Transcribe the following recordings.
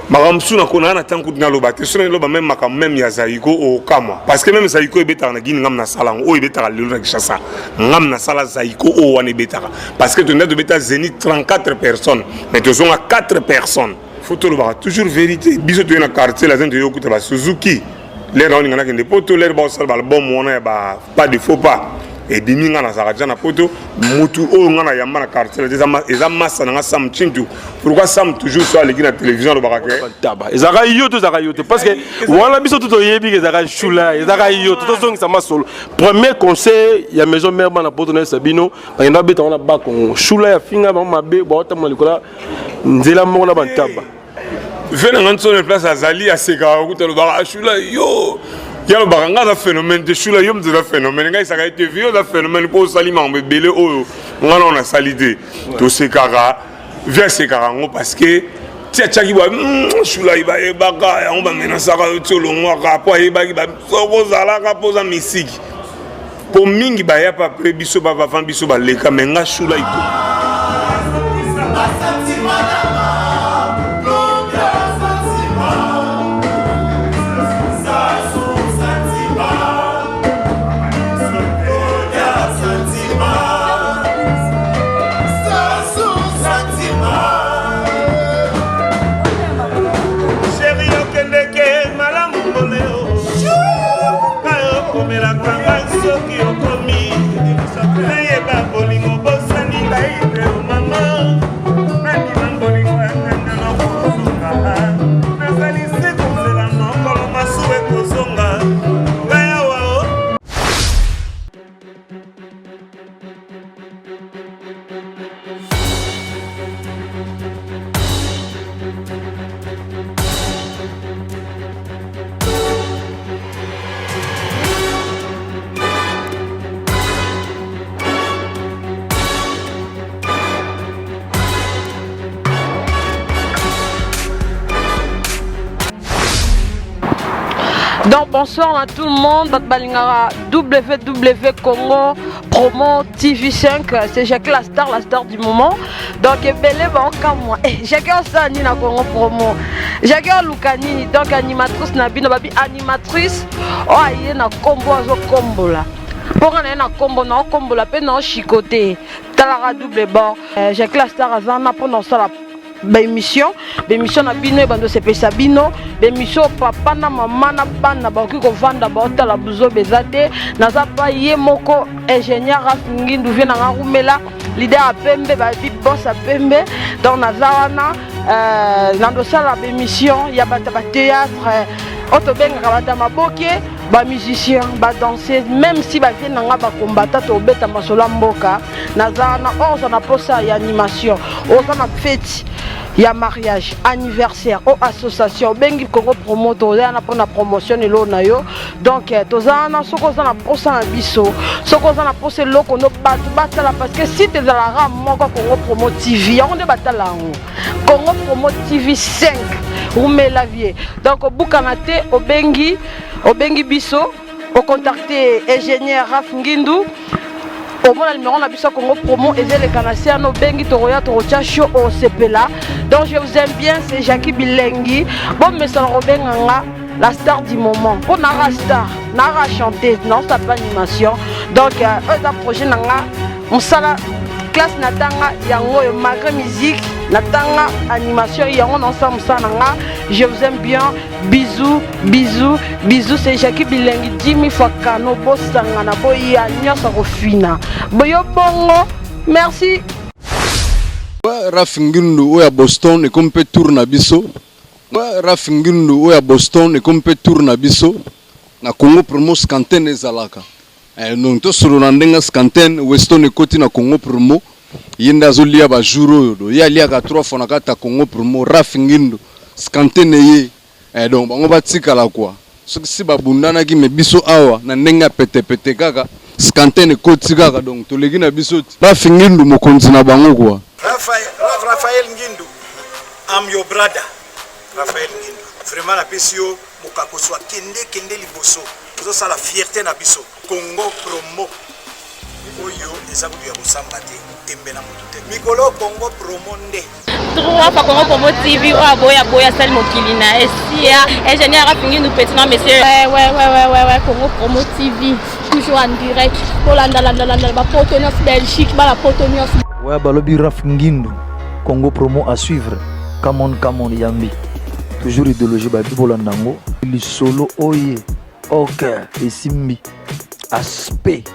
Makambo mosusu nako naa na ntango kutu naloba te, soki naloba meme makambo meme ya Zaiko okamwa, parce que meme Zaiko ebetaka na Guinée, ngam nasala yango, oyo ebetaka lelo na Kinshasa, ngam nasala Zaiko oyo wana ebetaka, parce que tonda tobeta Zenith 34 personnes, mais tozonga 4 personnes. Faut tolobaka toujours vérité. Biso toye na quartier latin, toye okuta ba Suzuki lere na olinga nakende poto, lere baosala baalbum wana ya ba pas de faux pas ebimi, nga nazalaka deja na poto. Mutu oyo nga na yamba na quartier eza masa na nga Sam Chintu. Pourquoi Sam toujours so aleki na télévision alobaka ke taba ezalaka yo to ezalaka yo te? Parce que wana biso to toyebi ke ezalaka shula, ezalaka yo to. Tozongisa masolo. Premier conseil ya maison mère, bana poto nayesa bino, bakenda babeta wana bakongo shula ya finga bango mabe, baotambola likola nzela moko na bantaba. Ve na nga nsono place azali, asekaka kuta, alobaka ashula yo, ye alobaka nga aza phénomène te. Shula yo moto aza phénomène, ngai esaka ete vie oza phénomène mpo osali makambo ebele oyo nga nao nasali te. Tosekaka, vie asekaka yango parce que ti atiaki ba shula bayebaka yango, bamenasaka yo ti olongwaka mpo ayebaki soko ozalaka mpo oza misiki, mpo mingi baya pa apres biso bavavant biso baleka me nga shula iko. Donc bonsoir à tout le monde, bato balingaka WW Congo Promo TV5, c'est Jacques la star, la star du moment. Donc ebele baokamwa, eh, Jacques osala nini na Congo Promo? Jacques oluka nini? Donc animatrice na bino, babi animatrice oyo aye na kombo azokombola. Mpo nga na ye na kombo na okombola mpe na oshikote talaka double bord. Eh, Jacques la star aza na mpo na osala baémission, baémission na bino ebanda osepelisa bino, baémission papa na mama na bana bakoki kovanda baotala buzoba eza te. Naza pa ye moko ingénieur Raf Ngindu, vie nanga rumela leader ya pembe, babi boss ya pembe. Donc naza wana nandosala baémission ya bato ya bathéâtre oyo tobengaka bato ya maboke, bamusicien, badanseuse, même si bavie nanga bakombata, tobeta masolo ya mboka. Naza wana oyo oza na posa ya animation, oza na feti ya mariage, anniversaire o association, obengi Congo Promo, toza wana mpona promotion eloko na yo. Donc toza wana soki oza na posa na biso, soki oza na posa eloko no bato batala, parce que site ezalaka moko Congo Promo TV, yango nde batala yango, Congo Promo TV 5 rumela vie. Donc obukana te, obengi, obengi biso, ocontacte ingénieur Raf Ngindu, omona numéro na biso Congo Promo ezeleka na se wana, obengi, tokoya tokotya show, osepela. Donc je vous aime bien, c'est Jackie Bilengi, bomesana kobenga nga la star du moment mpo nara star, nara chanteuse, naosala animation. Donc oyo eza projet na nga, mosala classe natanga yango oyo, malgré musique natanga animation, yango naosala mosala na nga. Je vous aime bien, bisous, bisous, bisous, c'est Jackie Bilengi, 10 000 fois kano, bosangana, boya nyonso kofina boyo bongo. Merci. Raf Ngindu oyo ya Boston, ekomi mpe tour na biso. Raf Ngindu oyo ya Boston, ekomi mpe tour na biso na Congo Promo. Scanten ezalaka. Donc tosolola ndenge Scanten Weston ekoti na Congo Promo. Ye nde azolia bajour oyo, do ye aliaka trois fois na kati ya Congo Promo. Raf Ngindu, Scanten ye, donc bango batikala kwa soki si babundanaki me biso awa na ndenge ya petepete kaka Scanten ekoti kaka, donc toleki na biso ti Raf Ngindu mokonzi na bango kwa. Raphaël Ngindu, I'm your brother. Raphaël Ngindu, vraiment napesi yo mokakoso, akende kende liboso, ozosala fierté na biso. Congo Promo oyo eza kutu ya kosamba te, tembe na motu te, mikolo Congo Promo nde. trois fois Congo Promo TV oyo aboya aboya asali mokili na esia ingénieur afingi nous petit non monsieur. Ouais ouais ouais ouais ouais ouais Congo Promo TV toujours en direct kolanda landa landa ba poto nyonso Belgique bala poto nyonso. Ouais balobi Raf Ngindu Congo Promo à suivre come on come on yambi toujours idéologie babi bolanda yango lisolo oye ok esimbi aspect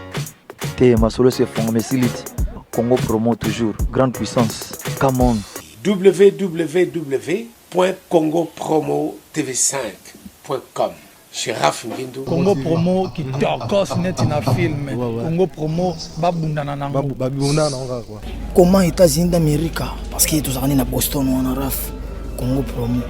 te masolo esi efongama esili ti Congo Promo toujours grande puissance come on. www.congopromotv5.com Chez Raph Ngindu. Congo promo kitokos neti na film. Congo promo babundana nango. Babundana nango kaka quoi. Comment États-Unis d'Amérique parce que tozalaka nde na Boston wana Raph Congo promo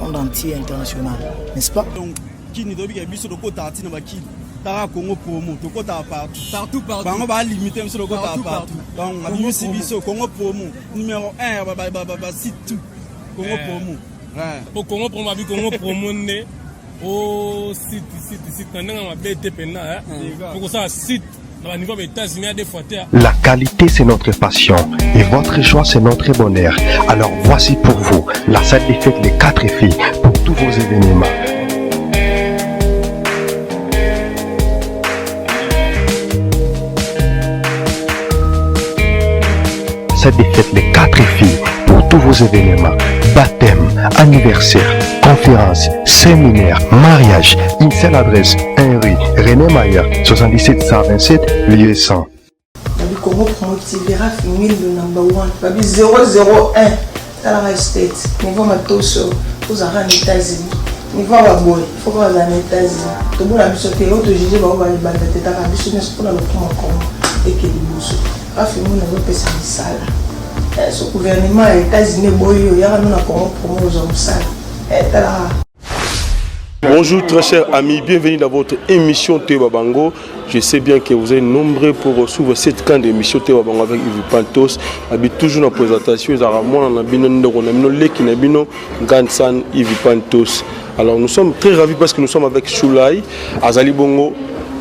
monde entier international n'est-ce pas? Donc kini toyebi ke biso tokotaka ntina bakili taka Congo promo tokotaka partout partout partout bango ba limite biso tokotaka partout donc abimisi biso Congo promo numéro 1 ba ba ba site tout Congo eh. promo po Congo promo abi Congo promo nde o site site site na ndenge mabe te mpenza po kosala site na ba niveau ya États-Unis ya deux fois te. La qualité c'est notre passion et votre joie c'est notre bonheur. Alors voici pour vous la salle des fêtes les quatre filles pour tous vos événements. Salle des fêtes les quatre filles pour tous vos événements, baptême, anniversaire, conférence, séminaire, mariage. Une seule adresse, 1 rue René Mayer, 77 127, lieu 100. Babi Congo Promo TV, Raf Ngindu number 1, Babi 001, talaka state, niveau matoso, ozalaka na États-Unis, niveau ya baboye, faut kaka ozala na États-Unis. Tobona biso te, oyo tojuge bango balibanda te, taka biso nyonso mpona lokumu ya Congo eke liboso. Raf Ngindu azopesa misala. Eh, so gouvernement ya États-Unis eboyi yo, yaka no na Congo Promo ozwa mosala. Eh, talaka. Bonjour très chers amis, bienvenue dans votre émission Toyeba Bango. Je sais bien que vous êtes nombreux pour suivre cette grande émission Toyeba Bango avec Yves Pantos. Abi toujours na présentation, ezalaka mwana na bino ndeko na bino leki na bino Gansan Yves Pantos. Alors nous sommes très ravis parce que nous sommes avec Choulay Azali Bongo,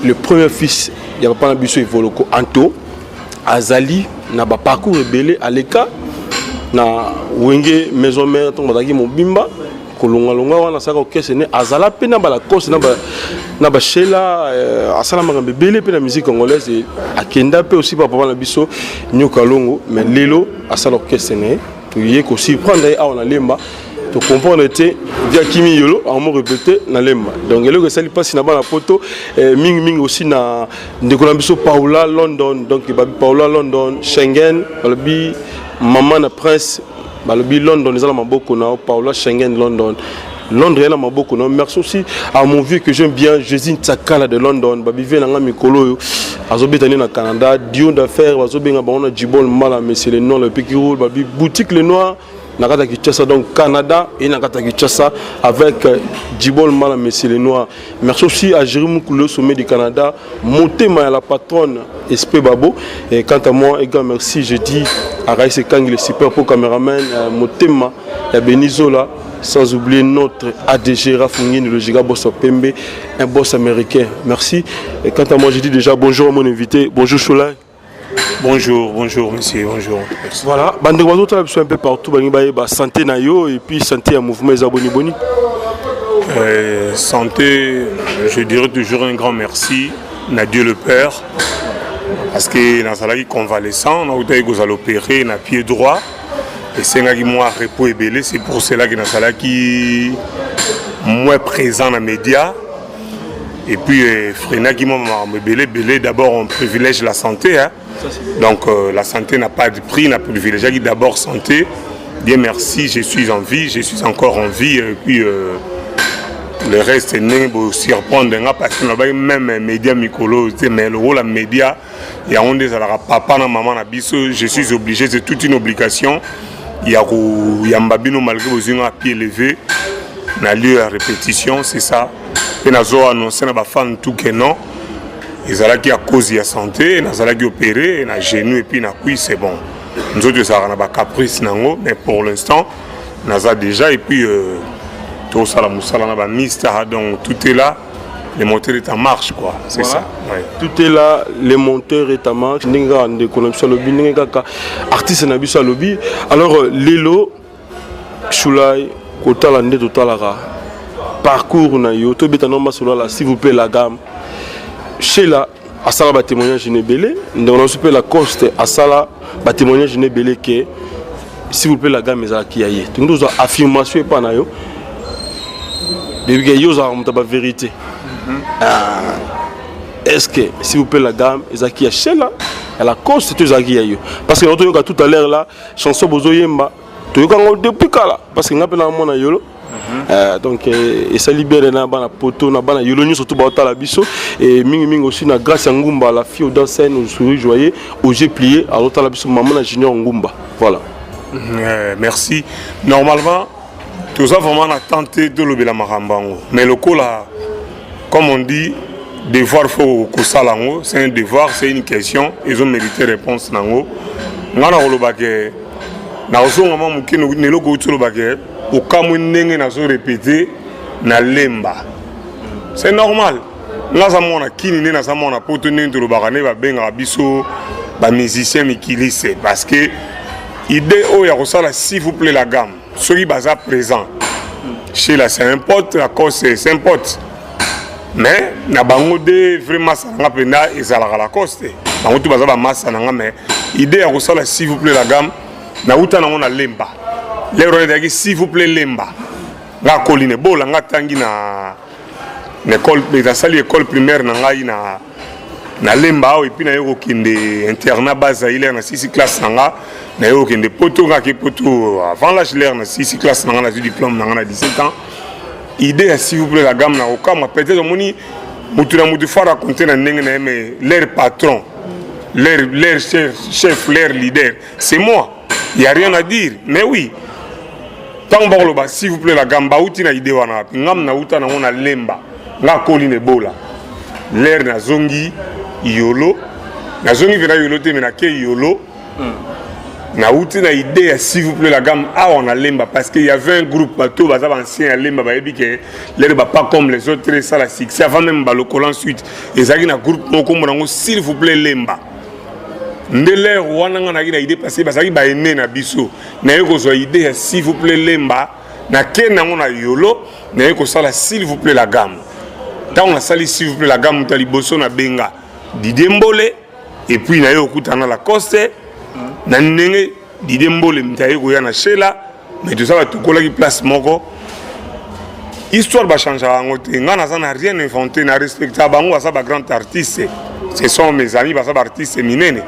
le premier fils ya papa na biso Evoloko Anto. Azali na ba parcours ebele aleka na Wenge Maison Mère ntango bazalaki mobimba kolongalonga wana asalaka orchestre ne azala mpe na balacoste na bashela euh, asala makambo ebele mpe na musique congolaise akenda mpe aussi papa na biso nyoka longo mais lelo asala orchestre ne toye kosurprendre ye awa na lemba tocomprendre te via kimi yolo amo répété na lemba donc eloko esali mpasi na bana poto eh, mingi mingi aussi na ndeko na biso paula london donc babi paula london schengen balobi mama na prince balobi london eza na maboko na yo paula schengen london Londres ya na maboko na merci aussi à mon vieux que j'aime bien Jésus Ntsakala de London babi vie na nga mikolo oyo azobeta nde na Canada dio d'affaires bazobenga bango na Djibol Mbala mais c'est le nom le pique roule babi boutique le noir na kati ya Kinshasa donc Canada et na kati ya Kinshasa avec euh, Djibol Mbala mais c'est le noir merci aussi à Jérémy Mukulu sommet du Canada Motema ya la patronne Esprit Babo et quant à moi et grand merci je dis à Raïs Kangi le super pro caméraman euh, Motema ya Benizola sans oublier notre ADG Rafungini le giga boss Pembe un boss américain merci et quant à moi je dis déjà bonjour à mon invité bonjour Choulay Bonjour, bonjour monsieur, bonjour. Merci. Voilà, bandeko bazotala biso un peu partout balingi bayeba santé na yo et puis santé ya mouvement eza boni boni. Euh, santé, je dirais toujours un grand merci na Dieu le Père parce que nazalaki convalescent, nautaki kozala opéré na pied droit esengaki mwa repos ebele, c'est pour cela que nazalaki moins présent na média et puis euh, freinaki mwa makambo ebele ebele. D'abord on privilège la santé hein. Donc euh, la santé n'a pas de prix, na privilégiaki d'abord santé. Bien merci, je suis en vie, je suis encore en vie et puis euh, le reste ndenge bosurprendre nga parce que nalobaki même média mikolo te mais lokola média yango nde ezalaka papa na mama na biso, je suis obligé, c'est toute une obligation ya koyamba bino malgré bozwi nga pied levé na lieu ya répétition, c'est ça. Mpe nazo annonce na bafan tout que non, ezalaki à cause ya santé, nazalaki opéré na genou et puis na cuisse, c'est bon, nzoto ezalaka na bacaprice nango, mais pour l'instant naza déjà et puis euh, tosala mosala na bamista, donc tout est là. Le moteur est en marche, quoi. C'est voilà. ça. Ouais. Tout est là, le moteur est en marche. Ndenge kaka ndeko na biso alobi, ndenge kaka artiste na biso alobi. Alors euh, lelo Shulai kotala nde totalaka parcours na yo tobeta no masolo la s'il vous plaît la gamme. Sheila asala ba témoignage na ebele, ndeko na biso mpe Lacoste asala ba témoignage na ebele ke s'il vous plaît la gamme ezalaki ya ye. Tolingi tozwa affirmation epa na yo. Depuis que yo ozalaka moto ya ba vérité. Ah, est-ce que s'il vous plaît la gamme ezalaki ya Sheila ya Lacoste to ezalaki ya yo? Parce que toyoka tout à l'heure là chanson bozoyemba toyoka yango depuis kala parce que nga mpe na mona yolo. Euh, donc euh, esali bele na bana poto na bana yolo nyonso to baotala biso et mingi mingi aussi na grâce ya Ngumba, la fille aux dents saines, au sourire joyeux, aux yeux pliés, azotala biso, maman na Junior Ngumba, voilà. Euh, merci. Normalement, toza vraiment na tente tolobela makambo yango, mais lokola, comme on dit, devoir faut kosala yango, c'est un devoir, c'est une question ezomérite réponse nango. Nga na koloba ke nakozonga mwa moke na eloko outi oloba ke okamwi ndenge nazorépéter na Lemba. C'est normal, nga aza mwana kini nde naza mwana poto, ndenge tolobaka nde babengaka biso bamusicien mikilise, parce que idée oyo ya kosala s'il vous plaît la gamme, soki baza présent chez la, c'est un pote, Lacoste c'est un pote, mais na bango de vrai masa na nga mpenza ezalaka Lacoste. Bango tu baza bamasa na nga, mais idée ya kosala s'il vous plaît la gamme, nauta nango na Lemba. Lero wana ezalaki s'il vous plaît Lemba. Nga akoli na Ebola, nga atangi na école, nasali école primaire na ngai na Lemba awa, et puis naye kokende internat Bazaï. Na sisi classe na nga, naye kokende poto. Nga ake poto avant l'âge. Lere na sisi classe na nga, nazwi diplôme na nga na 17 ans. Idée ya s'il vous plaît la gamme, na kokamwa peut-être omoni mutu na mutu faut raconter na ndenge na ye, mais leur patron, leur chef, leur leader, c'est moi, y a rien à dire. Mais oui, ntango bakoloba s'il vous plaît la gamme, bauti na idée wana wapi? Ngam nauta nango na Lemba. Nga akoli na Ebola. Lere nazongi yolo, nazongi mpena yolo te, me nake yolo, nauti na idée ya s'il vous plaît la gamme awa na Lemba, parce que y avait un groupe, bato baza baancien ya Lemba bayebi ke lere ba Pas comme les autres esala succès avant même balokolo. Ensuite ezalaki na groupe moko kombo nango s'il vous plaît Lemba. Nde lere wana nga nayaki na idée, parce que bazalaki baene na biso. Naye kozwa idée ya s'il vous plaît Lemba, nakende yango na yolo, naye kosala s'il vous plaît la gamme. Ntango nasali s'il vous plaît la gamme, moto ya liboso nabenga Didier Mbole, et puis naye kokutana na Lacoste. Na ndenge Didier Mbole moto aye koya na Shela, mais toza bato tokolaki place moko. Histoire bachangeaka yango te. Ngai naza na rien inventé, na respecta bango, baza bagrand artiste, ce sont mes amis, baza baartiste minene.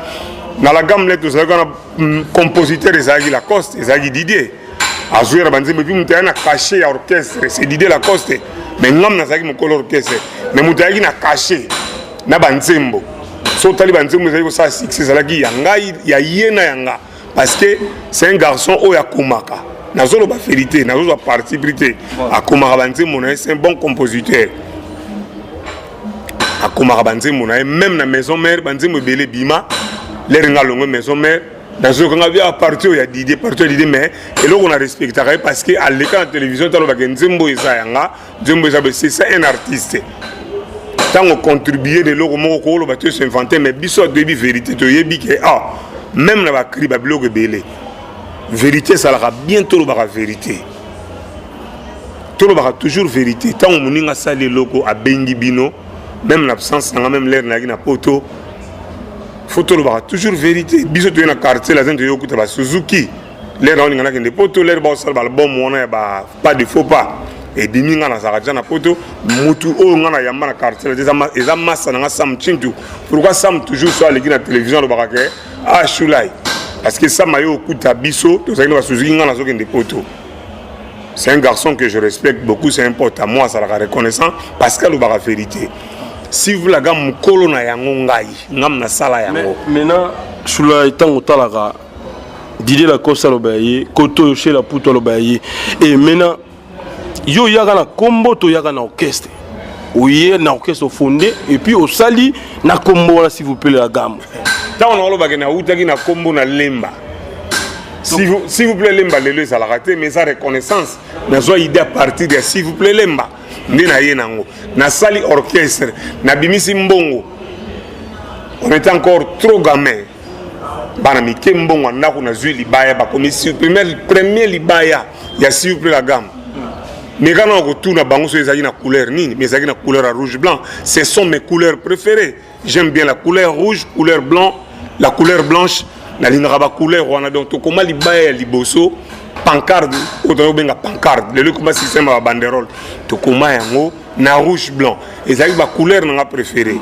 Na la gamme le tozalaki wana, compositeur ezalaki Lacoste, ezalaki Didier azwi na banzembo, et puis moto ayaki na cachet ya orchestre, c'est Didier Lacoste. Mais ngam nazalaki mokolo orchestre, mais moto ayaki na cachet na banzembo, so otali banzembo ezalaki kosala succès, ezalaki ya ngai, ya ye na ya nga, parce que c'est un garçon oyo akomaka. Nazoloba vérité, nazozwa parti pris te. Akomaka banzembo na ye, c'est un bon compositeur, akomaka banzembo na ye. Même na maison mère, banzembo ebele ebima. Lere nga alongwe maison mère, nazokanga bia parti oyo ya Didier, parti oyo ya Didier. Mais eloko na respectaka ye, parce que aleka na télévision, talobaka nzembo eza yanga, nzembo eza boye. C'est ça un artiste. Ntango contribue na eloko moko, kooloba to s'invente, mais biso toyebi vérité, toyebi ke ah, même na bacri, babiloko ebele, vérité esalaka bien. Tolobaka vérité, tolobaka toujours vérité. Ntango moninga asali eloko, abengi bino, même na absence nanga, même lere nayaki na poto, faut tolobaka toujours vérité. Biso toye na quartier latin, toye okuta basuzuki. Lere naolinga nakende poto, lere baosala baalbum wana ya ba pas de faux pas ebimi, nga nazalaka deja na poto. Mutu oyo nga na yamba na quartier latin eza masa na nga Sam Chintu. Pourquoi Sam toujours so aleki na télévision alobaka ke ah Shulai? Parce que Sam aye okuta biso tozalaki na basuzuki, nga nazokende poto. C'est un garçon que je respecte beaucoup, c'est un pote à moi, azalaka reconnaissant parce que alobaka vérité. Si vulaga mokolo na yango, ngai ngam nasala yango. Maintenant Shula, ntango otalaka Didier Lacoste aloba ya ye, koto oyo Shela Puto aloba ya ye, et maintenant yo oyaka na kombo to oyaka na orchestre? Oye na orchestre ofonde et puis osali na kombo wana s'il vous plaît la gamme. Ntango naolobake nautaki na kombo na Lemba. S'il vous plaît Lemba lelo ezalaka te, mais eza reconnaissance. Nazwa idée à partir ya S'il vous plaît Lemba nde naye nango, nasali orchestre, nabimisi mbongo. On était encore trop gamin, bana mike. Mbongo ya ndako nazwi libaya, bakomi premier libaya ya S'il vous plaît la gamme. Mais kana na kotuna bango so ezalaki na couleur nini, mais ezalaki na couleur ya rouge blanc. Ce sont mes couleurs préférées. J'aime bien la couleur rouge, couleur blanc, la couleur blanche. Nalingaka bacouleur wana. Donc tokoma libaya ya liboso, pancarte oyo tozobenga pancarte lelo ekoma système ya babanderole. Tokoma yango na rouge blanc, ezalaki bacouleur nanga préféré.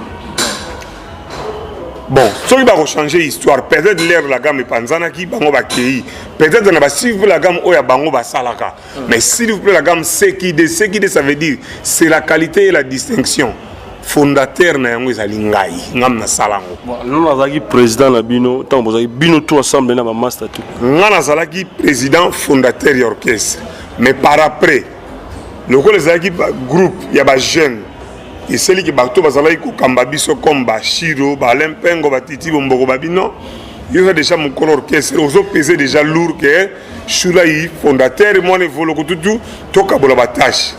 Bon, soki bakochange histoire, peut-être l'air la gamme epanzanaki, bango bakei peut-être na baS'il vous plaît la gamme oyo ya bango basalaka. Mais S'il vous plaît la gamme CQD, CQD, ça veut dire c'est la qualité et la distinction. Fondateur na yango ezali ngai, ngam nasala yango. Lolo azalaki président na bino ntango bozalaki bino tout ensemble na bamaster tout? Nga nazalaki président fondateur ya orchestre, mais par après, lokola ezalaki groupe ya bajeune, eseliki bato bazalaki kokamba biso comme bashiro, baalain Mpengo, batiti bomboko, babino yo oza déjà mokolo orchestre, ozopese déjà lourd ke Shulai fondateur, mwana evoloko tutu, tokabola batâche.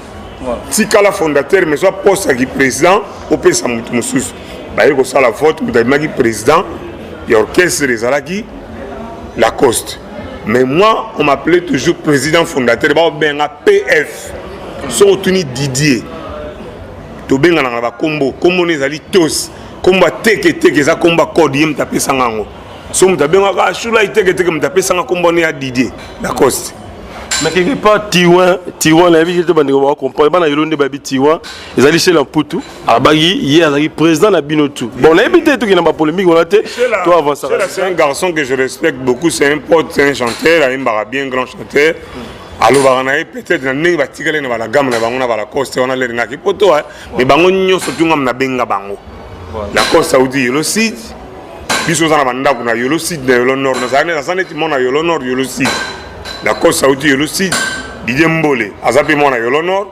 Tikala fondateur, mais so apostaki président, opesa motu mosusu. Baye kosala vote, moto abimaki président ya orchestre ezalaki Lacoste. Mais moi, on m'appelait toujours président fondateur, baobenga PF. Soki otuni Didier, tobenganaka na bakombo. Kombo no ezali tos, kombo ya teketeke eza kombo ya code. Ye moto apesanga yango. So moto abengaka Shulai teketeke, moto apesanga kombo ne ya Didier Lacoste. Mais quelque part tiwan tiwan, nayebi te, bandeko bacomprendre, bana yelo nde bayebi. Tiwan ezali Shela Mputu, abaki ye azalaki président na bino tout. Bon, nayebi te, tokende na bapolémique wana te, to avancer. C'est un garçon que je respecte beaucoup, c'est un pote, c'est un chanteur, ayembaka bien, grand chanteur. Alobaka na ye peut-être na ndenge batikali na balagamme na bango na balacoste wana lerengaki poto, mais bango nyonso tungam nabenga bango. Lacoste auti Yolo Sud, biso oza na bandako na Yolo Sud, na Yolo Nord. Naza neti mwana Yolo Nord, Yolo Sud. Lacoste auti Yolo Sud, Didie Mbole aza mpe mwana Yolo Nord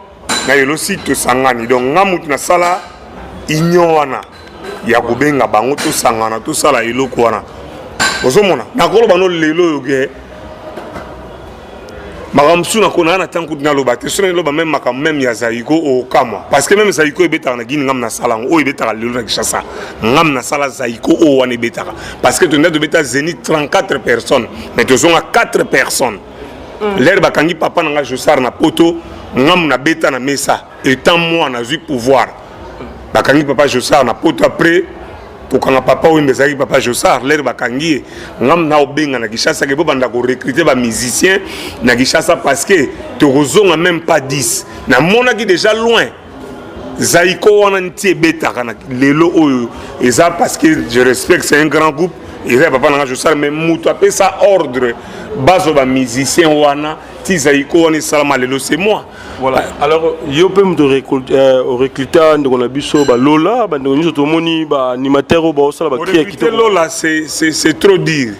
na Yolo Sud, tosangani. Donc nga mutu nasala union wana ya kobenga bango, tosangana, tosala eloko wana. Ozomona, nakoloba no lelo oyo ke makambo mosusu nakona na ntango kutu naloba te. So naloba même makambo même ya Zaiko, okamwa, parce que même Zaiko ebetaka na Gini, ngam nasala yango. Oyo ebetaka lelo na Kinshasa, ngam nasala Zaiko oyo wana ebetaka, parce que tonda tobeta Zénith 34 personnes, mais tozonga 4 personnes. L'heure bakangi papa na nga Josar na poto, ngam nabeta na mesa. Étant moi nazwi pouvoir, bakangi papa Josar na poto. Après kokanga papa oyo ezalaki papa Josar, l'heure bakangi ye, ngam na obenga na Kinshasa ke bobanda korecruter bamusicien na Kinshasa, parce que tokozonga même pas 10. Namonaki déjà loin Zaiko wana nti ebetaka na lelo oyo eza, parce que je respecte, c'est un grand groupe, eza ya papa nanga Josar. Mais moto apesa ordre bazwa bamusicien wana ti Zaiko wana esalama lelo, c'est moi. Voilà, alors yo mpe moto orecruta ndeko na biso balola, bandeko nyonso tomoni baanimateur oyo baosala bacri ya kitoko. Lola, c'est trop dire.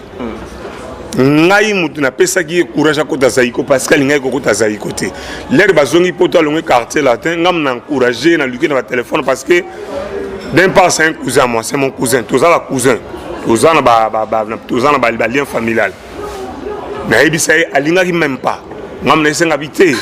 Ngai motu napesaki ye courage akota Zaiko, parce que alingaki kokota Zaiko te. L'heure bazongi poto, alongwe Quartier Latin, ngam na encouragé, naluki na batelefone, parce que d'un part c'est un cousin à moi, c'est mon cousin, toza bacousin, toza na toza na balien familial. Nayebisa ye, alingaki même pas. Ngam nayesenga bi te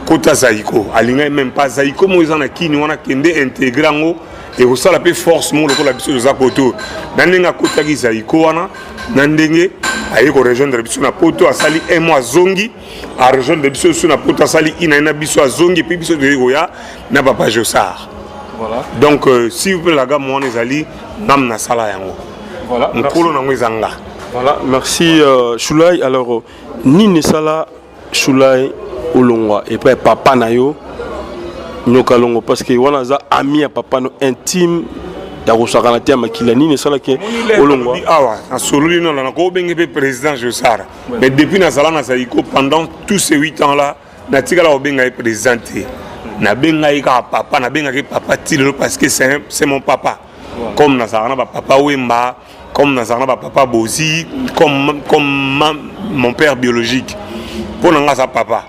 kota Zaiko, alingaki même pas. Zaiko moko eza na kini wana, kende intégrer yango, ekosala mpe force moko lokola biso toza koto. Na ndenge akotaki Zaiko wana, na ndenge aye korejoindre biso na poto, asali un mois, azongi, arejoindre biso so na poto, asali ina ye na biso, azongi, et puis biso toyei koya na papa Josar. Voilà. Donc s'il vous plaît la gamme wana ezali ngam nasala yango. Voilà. Nkolo nango eza nga. Voilà, merci Shulai. Alors nini esala Shulai olongwa epai papa na yo Nyoka Longo? Parce que wana aza ami ya papa no intime ya kosakana te, ya makila. Nini esalaki olongwa? Awa nasololi nola, nakobenge mpe président Josara, mais depuis nazala na Zaiko pendant tous ces 8 ans là, natikala kobenga ye président te. Nabenga ye kaka papa, nabengaki papa ti lelo, parce que c'est mon papa, comme nazalaka na bapapa Wemba, comme nazalaka na bapapa Bozi, comme mon père biologique. Mpo na nga aza papa.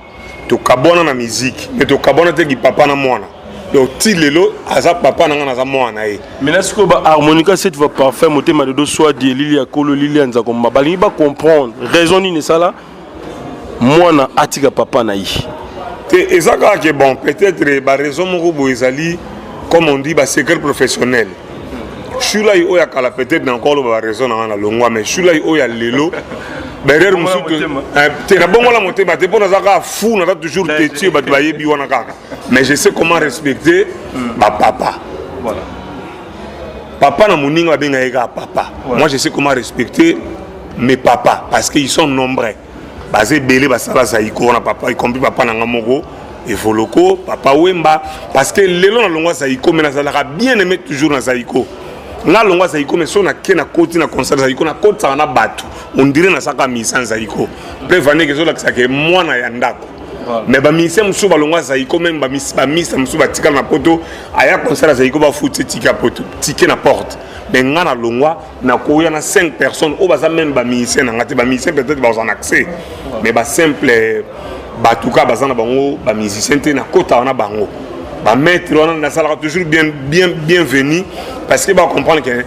Tokabwana na musique, mais tokabwana teki papa na mwana. Donc ti lelo aza papa na nga, naza mwana na ye. Maintenant sikoyo ba harmonica cette fois parfait motema dodo swadi elili ya kolo elili ya nzakomba balingi ba comprendre raison nini esala mwana atika papa na ye. Te, eza kaka ke bon, peut-être ba raison moko boye ezali, comme on dit, ba secret professionnel. Shulai oyo ya kala, peut-être na nkolo ba raison na nga na longwa, mais shulai oyo ya lelo, berere mosusu te, nabongola motema te mpo naza kaka fou, naza toujours têtu, bato bayebi wana kaka, mais je sais comment respecter bapapa. Voilà. Papa na moninga babenga ye kaka papa. Moi, je sais comment respecter mes papas parce qu'ils sont nombreux, baza ebele basala Zaiko wana, papa, y compris papa na nga moko Evoloko, papa Wemba, parce que lelo nalongwa Zaiko, mais nazalaka bien aimé toujours na Zaiko. Nga longwa Zaiko, mais so nake nakoti na concert Zaiko, nakotisaka na bato, on dirait nasaka musicien Zaiko. Preuve andeke ezolakisaka mwana ya ndako, mais bamusicien mosusu balongwa Zaiko, même bamisa mosusu batikala na poto, aya concert ya Zaiko, bafuti ticket ya poto, ticket na porte. Mais nga na longwa, nakoya na 5 personnes oyo baza même bamusicien na nga te. Bamusicien peut-être bazwa na accès, mais basimple bato kaka baza na bango bamusicien te, nakota wana bango bamaître wana, nasalaka toujours bien, bien, bienvenu, parce que bacomprendre ke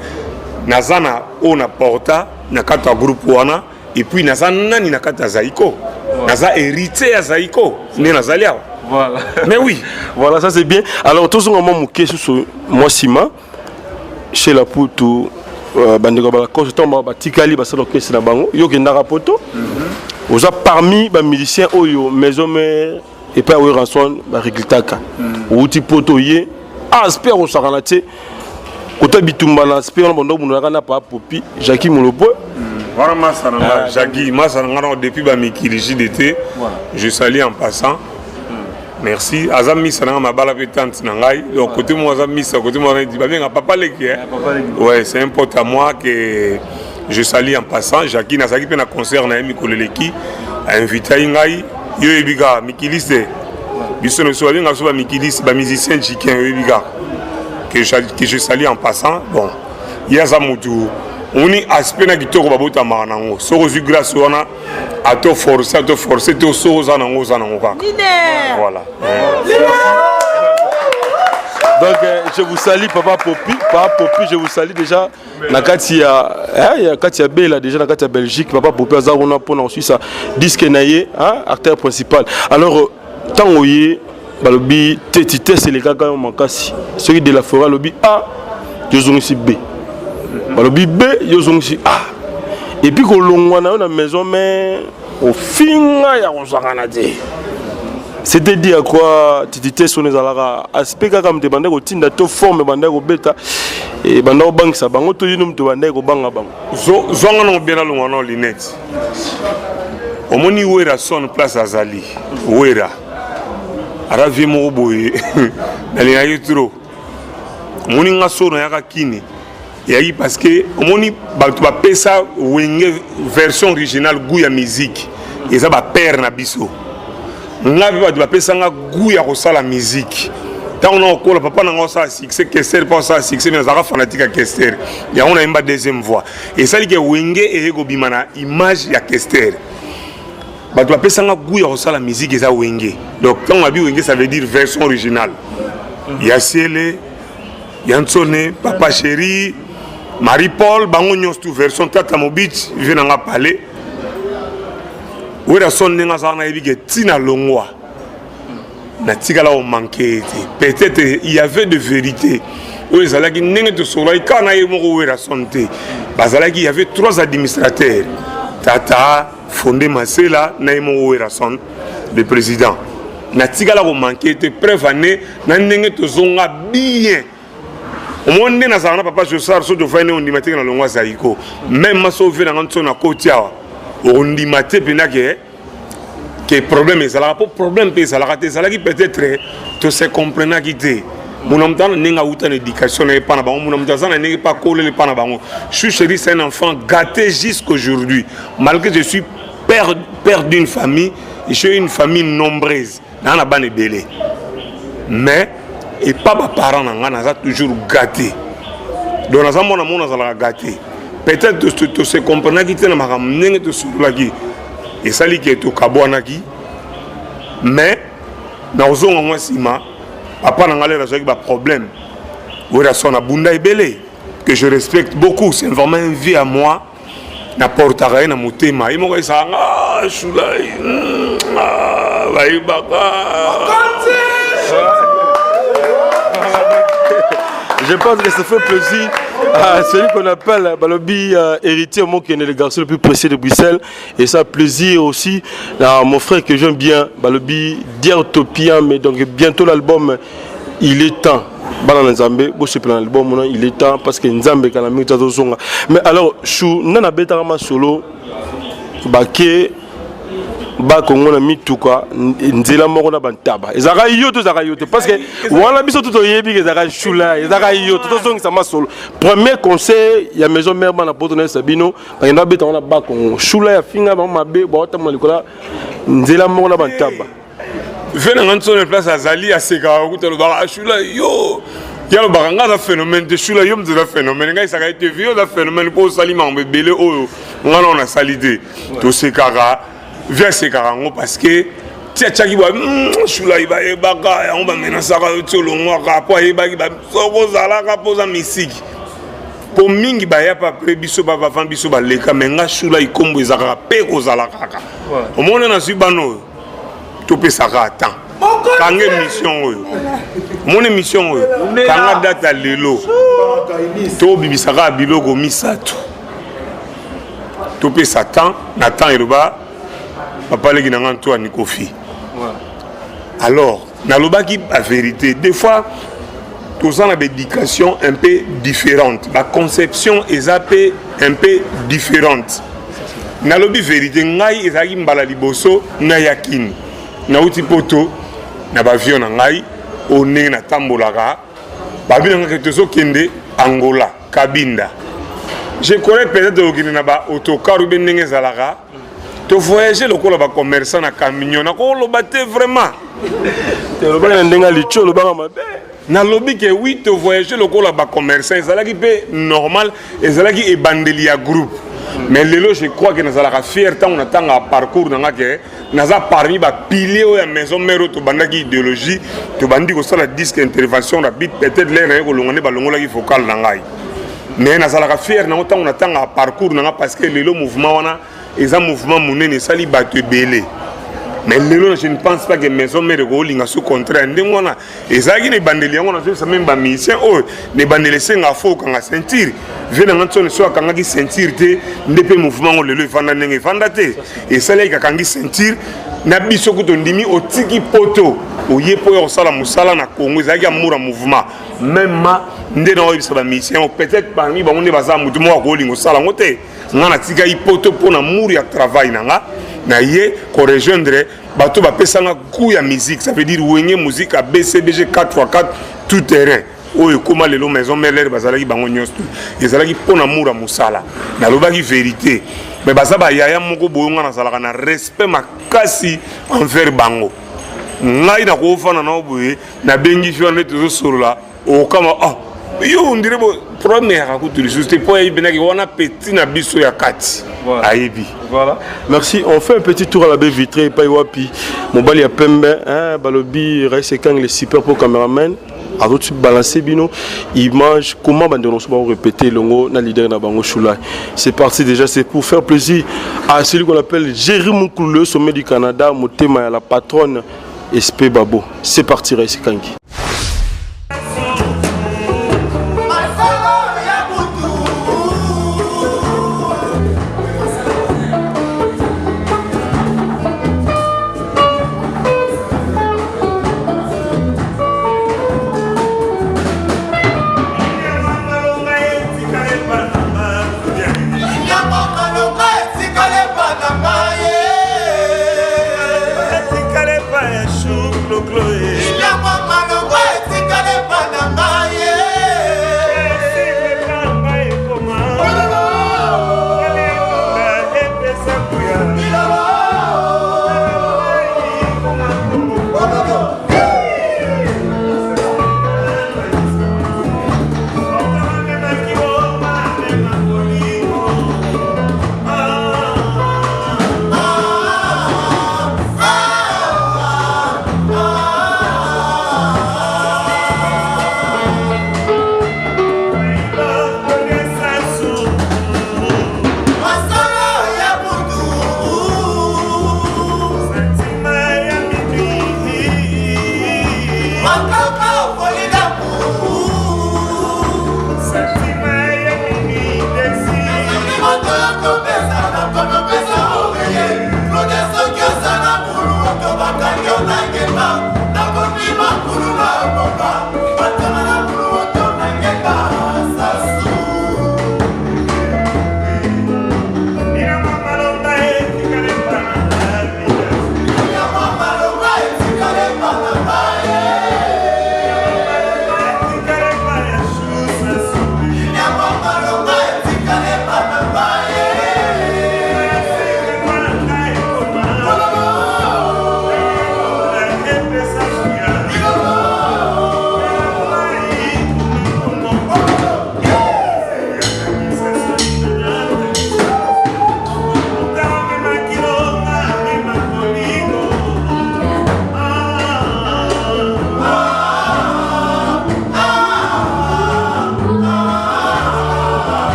naza na oyo na porta na kati ya groupe wana, et puis naza nani na kati ya Zaiko, naza héritier ya Zaiko nde nazali awa. Voilà. Mais oui. Voilà, ça c'est bien. Alors tozonga mwa moke susu mwa nsima chez la Putu, bandeko ya balacoste, ntango batikali basala orchestre na bango, yo okendaka poto, oza parmi bamusicien oyo Maison Mère epai ya Werrason barecrutaka. Outi poto, ye aspect akosakana te kota bitumba na aspect wana, bando obundaka na papa Popi Jacki Molopwe. Wana masa na nga Jacki, masa na nga nao depuis bamikili JDT, je salue en passant, merci. Aza misa na nga mabala mpe tante na ngai, donc côté moko aza misa, côté moko babenga papa leki, hein? Ouais, c'est un pote à moi que je salue en passant, Jacki. Nazalaki mpe na concert na ye mikolo eleki, ainvite ai ngai. Yo oyebi kaka mikiliste, biso na biso babenga biso bamikiliste, bamusicien jikin, oyebi kaka que je salue en passant. Bon, ye aza motu omoni aspect na kitoko babotamaka nango. Soki ozwi grâce wana, ato force, ato force te, soki oza nango, oza nango kaka. Voilà. Donc je vous salue, papa Popi, papa Popi, je vous salue déjà na kati ya eh, ya kati ya Bela, déjà na kati ya Belgique, papa Popi aza kuna mpona kosuisa disque na ye, hein, acteur principal. Alors ntango ye balobi teti test elekaka yo makasi, soki de la forêt alobi A, yozongisi B, balobi B, yozongisi A, et puis kolongwa na yo na Maison Mère, ofinga ya kozwakana te. C'était dit à quoi titi te sono ezalaka aspect kaka moto ebandaki kotinda to forme ebandaki kobeta, ebanda kobangisa bango to yino moto ebandaki kobanga bango? Zwanga nango bien, alongwa nao lunette. Omoni Werrason, place azali, Wera aza vie moko boye, nalingaki trop. Omoni nga so nayaka kini eyaki parce que omoni bato bapesa Wenge version originale, goût ya musique eza bapère na biso. Nga mpe bato bapesanga goût ya kosala musique ntango na kokola, papa na nga osala succès, Kester mpo osala succès, mais nazalaka fanatique ya Kester, yango nayemba deuxième voix. Esali ke Wenge eye kobima na image ya Kester. Bato bapesanga goût ya kosala musique eza Wenge. Donc ntango nabi Wenge, ça veut dire version originale ya Siele ya Nsone, papa chéri, Marie Paul, bango nyonso tu version tata Mobich vie nanga pale Werrason. Ndenge azala, nayebi ke ntina longwa natikala komanke ye te. Peut-être il y avait de vérité oyo ezalaki ndenge tosololaki kaka na ye moko Werrason te. Bazalaki, il y avait trois administrateurs, tata Fonde Masela na ye moko Werrason le président. Natikala komanke te, preuve ane na ndenge tozonga bien. Omoni nde nazala na papa Josar, so tofai nde ondima teke na longwa Zaiko, même maso ove nanga nso na koti awa, okondima te mpenza ke problème ezalaka, mpo problème mpe ezalaka te. Ezalaki peut-être tose comprenaki te. Muna moto aza na ndenge awuta na éducation na ye epa na bango, muna moto aza na ndenge mpe akoleli epa na bango. Choucheri, c'est un enfant gâté jusqu'aujourd'hui, malgré je suis père d'une famille, j'ai une famille nombreuse, naa na bana ebele, mais epa baparent na ngai naza toujours gâté. Donc naza mwana moko nazalaka gâté. Peut-être tose comprenaki te na makambo ndenge tosololaki, esali ke tokabwanaki, mais nakozonga mwa nsima. Papa na ngai lelo azwaki baproblème. Werrason abunda ebele, que je respecte beaucoup, c'est vraiment un vie à moi. Naportaka ye na motema, ye moko ayesaka nga Shulai, bayebaka. Je pense que ça fait plaisir à celui qu'on appelle Balobi héritier Mokene, le garçon le plus précieux de Bruxelles. Et ça plaisir aussi à mon frère que j'aime bien, Balobi Diartopia. Mais donc bientôt l'album, il est temps. Bana na Nzambe, bosepela na album wana, il est temps parce que Nzambe kala mingi tazozonga. Mais alors, Chou, nana betaka masolo bake bakongo na mituka nzela moko na bantaba, ezalaka yo to ezalaka yo te? Parce que wana biso to toyebi ke ezalaka Shula, ezalaka yo to. Tozongisa masolo. Premier conseil ya Maison Mère, bana poto nayesa bino, bakenda babeta ngo na Bakongo. Shula ya finga bango mabe, baotambola likola nzela moko na bantaba. Ve na nga nsono place azali, asekaka kuta, alobaka ashula yo, ye alobaka nga aza phénomène te. Shula yo moto aza phénomène, ngai esaka ete vieux oza phénomène mpo osali makambo ebele oyo nga nao nasali te. Tosekaka, vieux asekaka yango parce que ti atiaki ba Shula bayebaka yango, bamenasaka yo ti olongwaka mpo ayebaki soko ozalaka mpo oza misiki, mpo mingi baya pa après biso, bavavant biso baleka. Me nga Shula ikombo eza kaka mpe kozala kaka. Omona nazwi bana oyo topesaka temps, kanga émission oyo, omona émission oyo, kanga date ya lelo, tobibisaka biloko misato, topesa temps na temps. Eloba papa leki na nga Antoine Kofi. Alors nalobaki bavérité, des fois toza na baéducation un peu différente, baconception eza mpe un peu différente. Nalobi vérité, ngai ezalaki mbala liboso nayakini, nauti Poto na baavion na ngai oyo ndenge natambolaka, babi na ngai tozokende Angola, Kabinda. Je connais peut-être okende na baautocar ube ndenge ezalaka, tovoyage lokola bacommerçant na camion. Nakoloba te vraiment. Olobaki na ndenge alici, olobaka mabe. Nalobi ke oui, tovoyage lokola bacommerçant, ezalaki mpe normal, ezalaki ebandeli ya groupe. Mais lelo je crois ke nazalaka fier ntango natangaka parcours na nga, ke naza parmi bapilier oyo ya Maison Mère oyo tobandaki idéologie, tobandi kosala disque Intervention Rapide. Peut-être lere naye kolonga nde balongolaki vocal na ngai, mais nazalaka fier nango ntango natangaka parcours na nga, parce que lelo mouvement wana eza mouvement monene, esali bato ebele. Mais lelo je ne pense pas que Maison Mère ekolinga sous contraire ndenge wana ezalaki na ebandeli. Yango nazoyebisa même bamusicien oyo, na ebandeli esengaka fo okanga ceinture. Vieux na nga ntsone so akangaki ceinture te, nde mpe mouvement yango lelo evanda ndenge evanda te. Esalaki akangi ceinture na biso kutu ondimi, otiki Poto, oye mpo ya kosala mosala na Congo, ezalaki amour ya mouvement. Même ma nde na oyebisa bamusicien oyo, peut-être parmi bango nde baza motu moko akolinga osala yango te. Nga natikaki Poto mpo na amour ya travail na nga, na ye korejoindre bato bapesanga goût ya musique, ça veut dire Wenge Musique ya BCBG 4x4 tout terrain oyo ekóma lelo Maison Mère, bazalaki bango nyonso. Ezalaki mpo na amour ya mosala. Nalobaki vérité, mais baza bayaya moko boyo, nga nazalaka na respect makasi envers bango. Ngai nakofanda nao boye, nabengi fi wana nde tozosolola, okama ah yo ondire bo problème eyaka kutu lisusu te, mpo ayebi wana petit na biso ya kati ayebi. Voilà, merci. On fait un petit tour à la baie vitrée, epai wapi mobali ya pembe, hein, balobi Raïs Ekang, le super pro caméraman azoti balancer bino image, comment bandeko nyonso bango répéter elongo na leader na bango Shula. C'est parti déjà, c'est pour faire plaisir à celui qu'on appelle Jerry Mukulu, le sommet du Canada, motema ya la patronne SP Babo. C'est parti, Raïs Ekangi.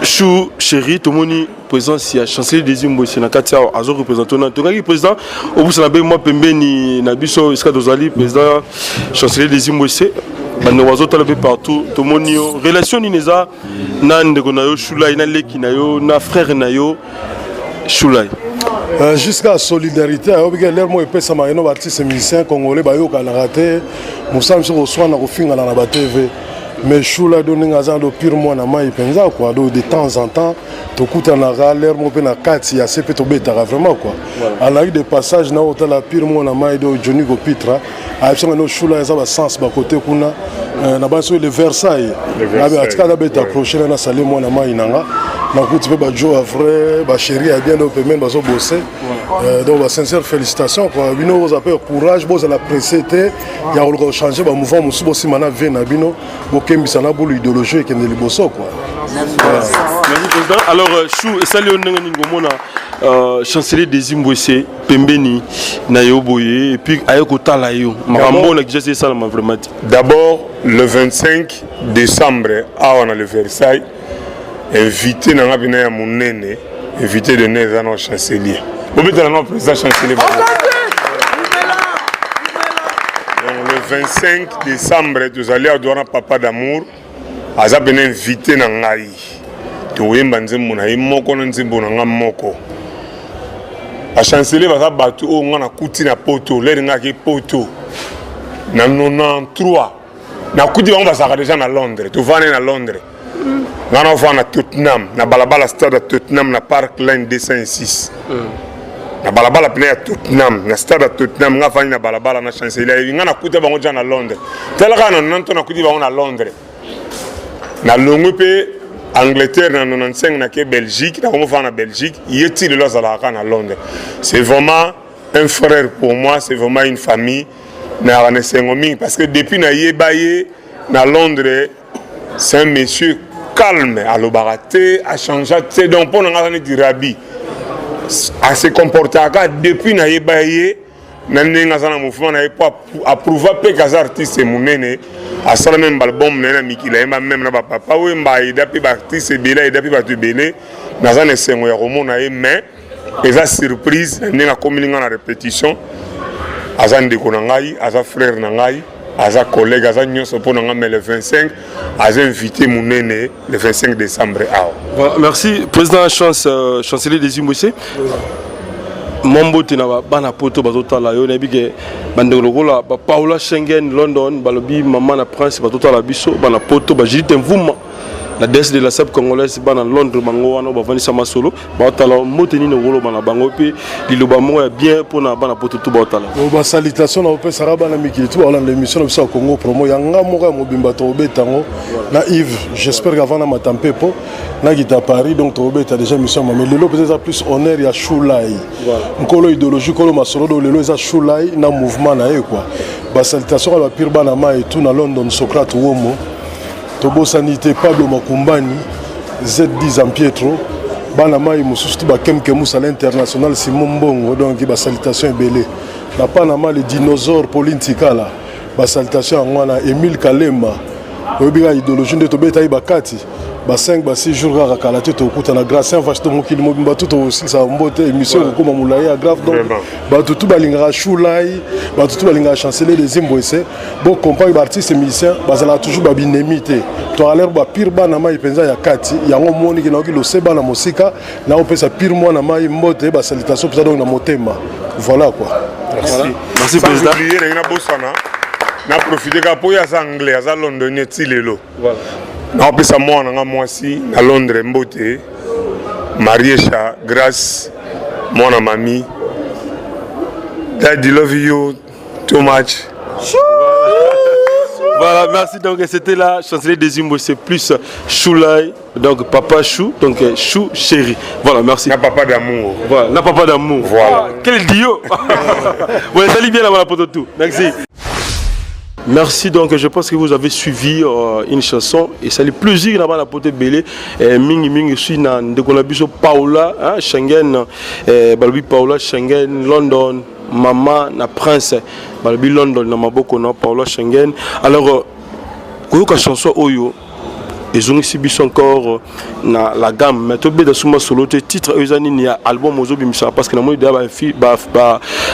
Chou chéri tomoni présence ya chancelier Désir Mbwese na kati awa azo représenter na tokaki président obusana be mwa pembeni na biso esika tozali président chancelier Désir Mbwese bandeko bazotala mpe partout tomoni yo relation nini eza na ndeko na yo Shulai na leki na yo na frère na yo Shulai Euh, jusqu'à solidarité ayobi ke lere moko epesamaka ino baartiste musicien congolais bayokanaka te mosala mosusu koswana kofingana na batv mais shula do ndenge aza do pire mwana mai mpenza quoi do de temps en temps tokutanaka lere moko mpe na kati ya se mpe tobetaka vraiment quoi alaki de passage na otala pire mwana mai do johnny kopitra ayebisanga no shula eza basens bakote kuna euh, na basi oyo le versailles atika abeta crochet na nasali mwana mai na nga nakuti mpe bajo ya vrai bachéri ya bien do pembeni bazobose euh, donc basincère félicitation quoi bino boza mpe courage bozala presse te ya koluka kochange bamouvement mosusu bosima na vie na bino bokembisa na bulu idéologie ekende liboso quoi. Merci président. Alors euh, Chou, esali yo ndenge nini komona euh, chancelier Desi Mbwese pembeni na yo boye et puis aye kotala yo makambo na Kinshasa esalama vraiment te. D'abord le 25 décembre awa na le Versailles invité na nga bina ya munene invité de nez eza na chancelier bobetela nga président chancelier donc le 25 décembre tozali awa wana papa d'amour aza pene invité na ngai tokoyemba nzembo na ye moko na nzembo na ngai moko bachancelier baza bato oyo ngai nakuti na poto lere ngai ake poto na 93 nakuti bango bazalaka deja na londres tovandi na londres ngai naofanda na tottenham na balabala stade ya tottenham na park line 206 mm. na balabala pene ya tottenham na stade ya tottenham ngai afandi na balabala na chancelier ayebi ngai nakuta bango deja na londres tala kaka na 90 nakuti bango na londres nalongwi mpe angleterre na 95 nake belgique nakomofanda na belgique ye ti lelo azalaka kaka na londres c'est vraiment un frère pour moi c'est vraiment une famille nayaka na esengo mingi parce que depuis nayeba ye na londres c'est un monsieur calme alobaka te achangea te donc mpo na ngai aza neti rabi ase comportaka depuis nayeba ye na ndenge aza na mouvement na ye mpo aprouva mpe kaza artiste monene asala meme baalbum na ye na mikili ayemba meme na bapapa wemba aida mpe baartiste ebele aida mpe bato ebele naza na esengo ya komona ye mais eza surprise na ndenge akomeli ngai na repetition aza ndeko na ngai aza frère na ngai aza collègue aza nyonso mpo na ngai mais le 25 aza invité monene le 25 décembre awa voilà, merci président chance euh, chancelier des imbwese mwa mbote na bana poto bazotala yo nayebi ke bandeko lokola bapaola schengen london balobi mama na prince bazotala biso bana poto bajudite mvuma la déesse de la sap congolaise bana londres bango wana bavandisa masolo baotala mbote nini okoloba na bango mpe liloba moko ya bien mpona bana poto tu baotala basalutation na opesaka bana mikili tu baolanda émission na biso ya congo promo ya nga moko ya mobimba tokobeta yango na yves j'espère qu'avant namata mpepo nakita paris donc tokobeta déjà émission mame lelo mpenza eza plus honneur ya shulai nkolo idéologie nkolo masolo do lelo eza shulai na mouvement na ye quoi basalutation kaka bapire bana mai tu na london socrate womo Tobosani te Pablo Makumbani, ZD Zampietro, bana mai mosusu tu bakemke musala international Simon Mbongo, donc ba salutation ebele. Na Panama le dinosaure Pauline Tikala, ba salutation yango wana Emile Kalema, oyebi kaka idéologie nde tobetaki bakati ba 5 ba 6 jours kaka kala te tokutana Gracien Vache to mokili mobimba tu tokosilisa mbote émission ekokoma molai ya grave donc bato tu balingaka Shulai bato tu balingaka chancelier des Imbwese bo comprendre ba artiste musicien bazalaka toujours ba binemi te to alert ba pire bana mai mpenza ya kati yango omoni ke nayoki lose bana mosika naopesa pire mwana mai mbote ba salutation mpenza donc na motema voilà quoi merci merci président oublier na nabosana na profite kaka mpo ye aza anglais aza londonien ti lelo naopesa mwana nga mwasi na londres mbote mariesha grace mwana mami daddy love you Too much. Voilà, merci. Donc, c'était la chancelier des Imbo, c'est plus Choulay, donc papa Chou, donc Chou chéri. Voilà, merci. Na papa d'amour. Voilà, na papa d'amour. Voilà. Ah, quel duo Ouais, salut bien là-bas pour tout. Merci. Merci donc je pense que vous avez suivi euh, une chanson et ça les plaisir là-bas la pote belé eh, mingi mingi suis na ndeko na biso Paola hein, Schengen eh, balobi Paola Schengen London Mama na prince balobi London na maboko na Paolo Schengen. Alors euh, koyoka chanson oyo ezongisi biso encore euh, na la gamme mais tobeta suma solo te titre oyo eza nini ya album ozobimisa parce que namoni deja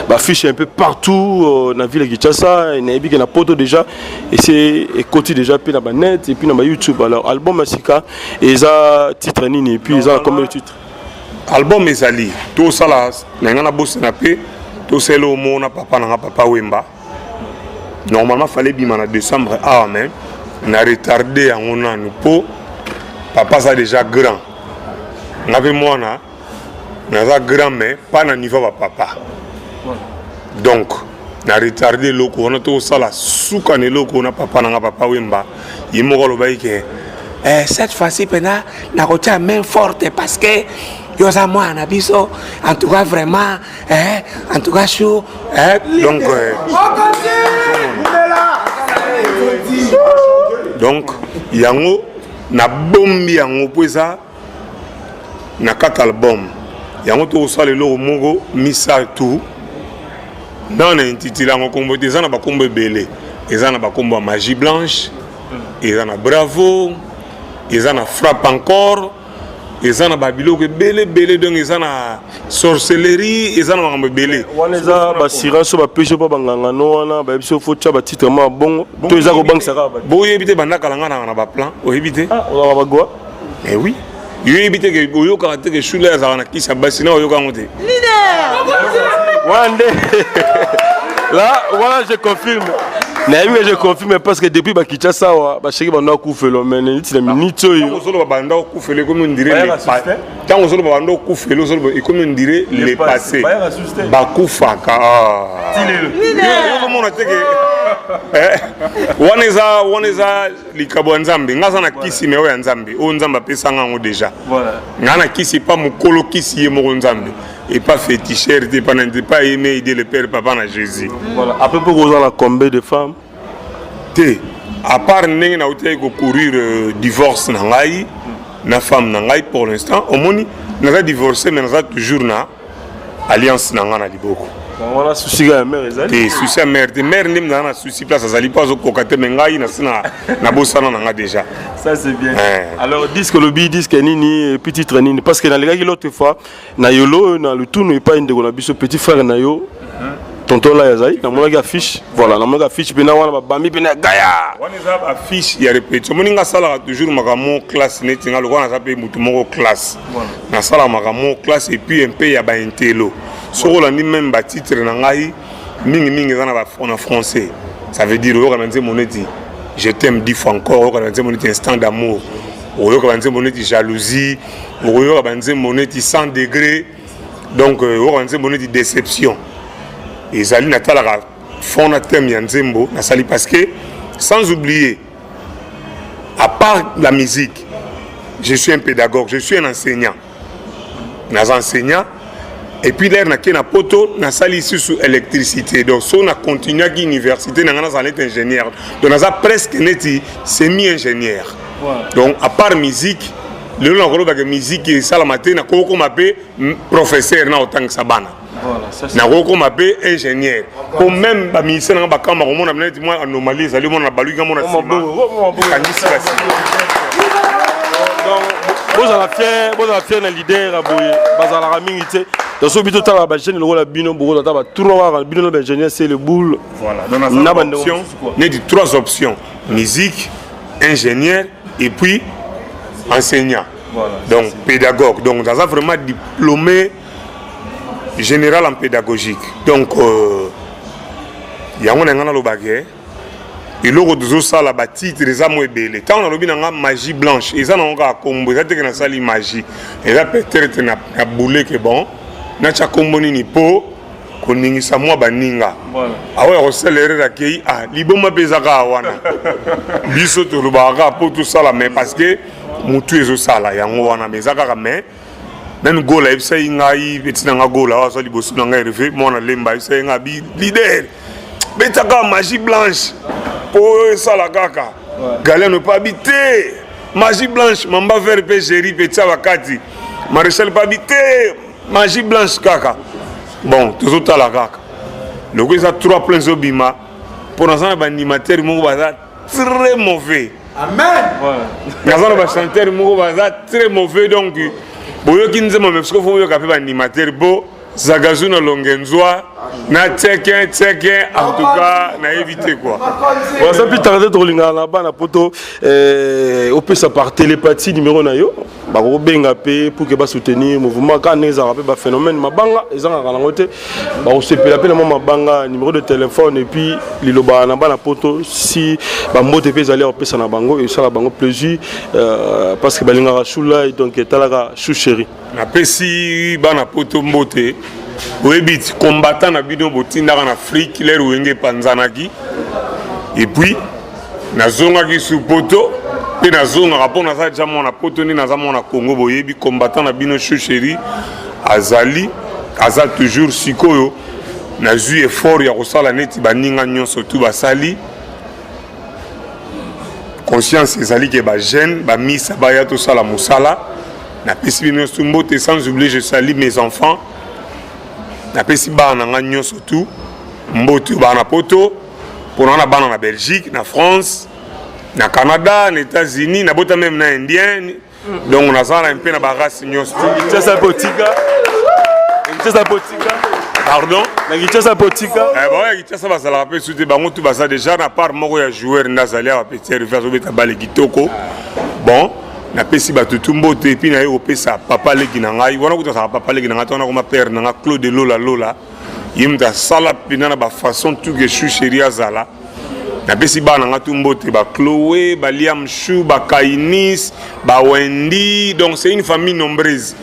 bafiche un peu partout euh, na ville ya kinshasa nayebi ke na poto déjà ese ekoti déjà mpe na banet et puis na bayoutube alors album ya sika eza titre nini et puis eza na combien de titre Album ezali tosala na nga nabosana mpe tosala omona papa na nga papa Wemba normalement fallait bima na décembre awa mais na retarde yango nanu mpo papa aza déjà grand nga mpe mwana naza grand mais pas na niveau ya bapapa donc na retarde eloko wana tokosala suka na eloko wana papa na nga papa Wemba ye moko alobaki ke eh, cette fois-ci mpena nakotia main forte parce que yo oza mwana na biso en tout cas vraiment eh, en tout cas chou eh, donc euh, donc yango nabombi yango mpo eza. Na kati album yango tokosala eloko moko misatu na na intitule yango nkombo te. Eza na bakombo ebele, eza na bakombo ya Magie Blanche, eza na Bravo, eza na Frappe encore, eza na babiloko ebele ebele. Donc eza na sorcellerie, eza na makambo ebele. Wana eza baassurance oyo bapesi mpo bangangano wana bayebi so fo tia batitre mwa bongo to eza kobangisa kaka bato? Boyebi te, bandakala nga nanga na baplan, oyebi te. Ozalaka bagwa. Eh oui, yoyebi te ke oyokaka te ke Shula azalaka na kisi ya basi na oyoka yango te. Wana nde là wana je confirme, nayebi ke je confirme, parce que depuis bakinshasa awa basheki banda okufelo, mais neti na minute oyo. Ozoloba banda okufelo, ekomi on dirait ntango ozoloba banda okufelo, ozoloba ekomi on dirait le passé. Bakufaka, ozomona te ke wana eza, wana eza likabo ya Nzambe. Nga aza na kisi, me oyo ya Nzambe, oyo Nzambe apesanga yango déjà. Nga na kisi epa mokolo kisi ye moko Nzambe, epa féticheur te, epa nani te, epa ye me ide le père papa na Jésus. Voilà. Après mpo koza na combien de femmes? Te, à part ndenge nautaki kocourir divorce na ngai na femme na ngai, pour l'instant omoni naza divorcé, mais naza toujours na alliance na ngai na liboko. Wana souci ya mère ezali? Te, souci ya mère te. Mère nde naza na souci place azali mpo azokoka te, mais ngai nasi nabosana na nga déjà. Ça c'est bien. Alors disque, lobi disque nini et puis titre nini? Parce que nalekaki l'autre fois na yolo na lutunu epai ndeko na biso, petit frère na yo, tonton la azali, namonaki affiche. Voilà, namonaki affiche mpena wana babambi mpena ya gaya. Wana eza affiche ya répétition. Omoni nga asalaka toujours makambo classe, neti nga lokola naza mpe motu moko classe, nasalaka makambo classe et puis mpe ya baintelo. Soki olandi même batitre na ngai mingimingi eza na français, ça veut dire oyoka na nzembo neti Je t'aime 10 fois encore, oyoka na nzembo neti Instant d'amour, oyoka banzembo neti Jalousie, okoyoka banzembo neti 100 degré, donc oyoka banzembo neti Déception. Ezali natalaka fond na thème ya nzembo nasali, parce que sans oublier, à part la musique, je suis un pédagogue, je suis un enseignant. Naza enseignant et puis l'heure nake na poto nasali lisusu électricité. Donc so na continuaki université na ngai, nazala neti ingénieur, donc naza presque neti semi ingénieur. Donc à part musique, lelo nakolobaka musique esalama te, nakokoma mpe professeur na kotangisa bana, nakokoma mpe ingénieur, po même bamusicien nanga bakamba komona neti mwa anomalie ezali, omona na baluki nga mona nsima ekangisi basima. Bozala fier, bozala fier na leader ya boye, bazalaka mingi te. Donc soki totala bajeune lokola bino, bokozala ata batour kaka bino na baingénieur, c'est le boule. Voilà, donc na bandeko neti trois options: musique, ingénieur et puis enseignant. Voilà, donc pédagogue, donc naza vraiment diplômé général en pédagogique. Donc yango na ngai nalobaki eloko tozosala, batitre eza mo ebele. Ntango nalobi na nga Magie Blanche, eza nango kaka kombo, eza teke nasali magie, eza peut-être na buleke bon natya kombo nini mpo koningisa mwa baninga aoya kosala erreur akei. Ah, liboma mpe eza kaka wana, biso tolobaka kaka mpo tosala, mais parce que motu ezosala yango wana, mais eza kaka. Mais même Gola ayebisaki ngai, eti na nga Gola awa azwa liboso na ngai, Herve mwana Lemba, ayebisaki ngai bi leader betaka Magie Blanche mpo oyo esala kaka Galeno mpe abi te Magie Blanche, Mamba Vert mpe Géri mpe tia bakati Maréchal mpe abi te Magie Blanche kaka. Bon, tozotala kaka loko eza trois plein ezobima mpo naza na baanimateur moko baza très mauvais. Amen. Naza na bachanteur moko baza très mauvais. Donc boyoki nzembo, mais siko fo boyoka mpe baanimateur bo Zagazu na Longenzwa na Teken Teken. En tout cas nayebi te quoi. Waza mpe tanga te, tokolingana na bana poto. Opesa par télépathie numéro na yo, bakobenga mpe pour que basoutenir mouvement kaka ndenge ezalaka mpe baphénomène mabanga ezangaka nango te, bakosepela mpe na mwa mabanga. Numéro de téléphone et puis liloba na bana poto, si bambote mpe ezali ya kopesa na bango, esala bango plaisir, parce que balingaka Shulai, donc etalaka chou chéri. Napesi bana poto mbote. Boyebi ti combattant na bino botindaka na Afrique, l'heure Wenge epanzanaki et puis nazongaki su poto mpe nazongaka mpo naza deja mwana poto nde naza mwana Congo. Boyebi combattant na bino chou chéri azali, aza toujours. Sikoyo nazwi effort ya kosala neti baninga nyonso tu basali. Conscience ezali ke bajeune bamisa baya tosala mosala. Napesi bino nyonso mbote, sans oublier je salue mes enfants. Napesi bana na nga nyonso tout mbote, bana poto, pona na bana na Belgique, na France, na Canada, na États-Unis, na bota même na Indien. Donc naza na mpe na ba race nyonso. Kinshasa mpe otika. Kinshasa mpe otika. Pardon? Na Kinshasa mpe otika. Eh, ba ya Kinshasa bazalaka mpe su te, bango tout baza déjà na part moko ya joueur nde azali awa petit Hervé azobeta balle kitoko. Bon, napesi bato tu mbote epuis naye kopesa papa leki na ngai wana kutu azalaka papa leki na ngai te wana koma père na ngai Claude Lola Lola ye moto asala mpenza na bafaçon tout que chou chéri azala. Napesi bana na nga tu mbote, ba Chloé, ba Liam Chou, ba Kainis, ba Wendy, donc c'est une famille nombreuse.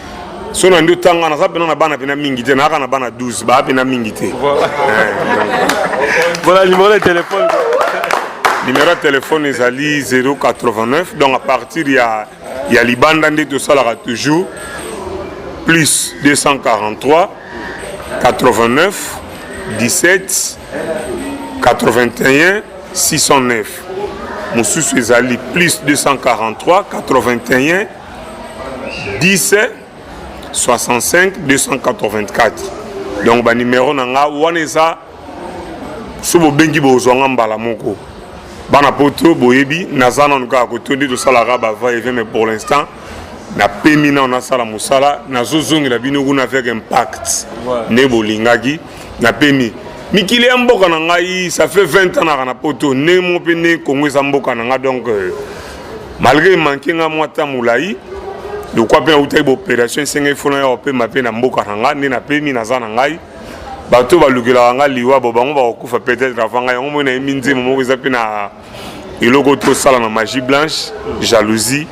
So na ndio tanga naza pena na bana pena mingi te, naka na bana 12, ba pena mingi te. Voilà. Voilà numéro de téléphone. Numéro de téléphone ezali 089, donc à partir ya ya libanda nde tosalaka toujours plus 243 89 17 81 609. Mosusu ezali plus 243 81 10 65 284. Donc ba numéro na nga wana eza so bobengi bozwa nga mbala moko. Bana poto boyebi naza nanu kaka kotondi tosalaka ba va et vient, mais pour l'instant napemi nano nasala mosala, nazozongela bino kuna avec impact nde bolingaki. Napemi mikili ya mboka na ngai, ça fait 20 ans naka na poto ndenge moko mpe nde Congo eza mboka na nga, donc malgré manque nga mwa temps molai lokwa mpe nautaki baopération esengeli fona ya kopema mpe na mboka na nga nde napemi naza na ngai. Bato balukelaka nga liwa bo bango bakokufa peut-être avant ngai, yango moi nayembi nzembo moko eza mpe na eloko tosala na magie blanche jalousie.